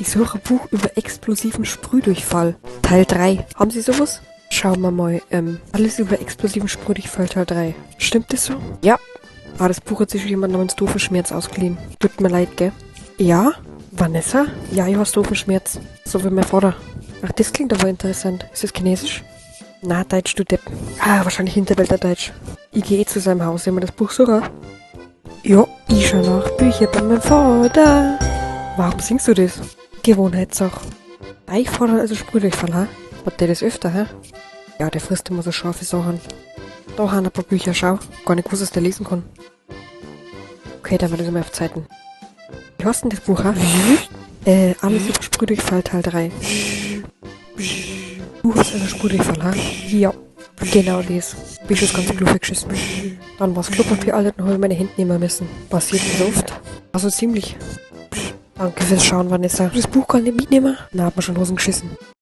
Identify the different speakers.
Speaker 1: Ich suche ein Buch über explosiven Sprühdurchfall. Teil 3. Haben Sie sowas? Schauen wir mal. Alles über explosiven Sprühdurchfall Teil 3. Stimmt das so? Ja. Ah, das Buch hat sich schon jemand namens Doofenschmerz ausgeliehen. Tut mir leid, gell? Ja? Vanessa? Ja, ich has Doofenschmerz. So wie mein Vater. Ach, das klingt aber interessant. Ist das Chinesisch? Na, Deutsch, du Depp. Ah, wahrscheinlich Hinterwäldler-Deutsch. Ich gehe eh zu seinem Haus, wenn wir das Buch suchen. Ja, ich schau nach Bücher bei meinem Vater. Warum singst du das? Gewohnheitssache. Dein Vater hat also Sprühdurchfall, ha? Hat der das öfter, hä? Ja, der frisst immer so scharfe Sachen. Da haben ein paar Bücher, schau. Gar nicht gewusst, dass der lesen kann. Okay, dann war das immer auf Zeiten. Wie heißt denn das Buch, ha? Alles über Sprühdurchfall Teil 3. Du hast also Sprühdurchfall, ha? Ja. Genau das. Bist das ganze Klo geschissen. Dann war's Klopapier alle, dann hab ich meine Hände nehmen müssen. Passiert nicht so oft. Also ziemlich. Danke fürs Schauen, Vanessa. Das Buch kann ich nicht mitnehmen? Na, hat mir schon Hosen geschissen.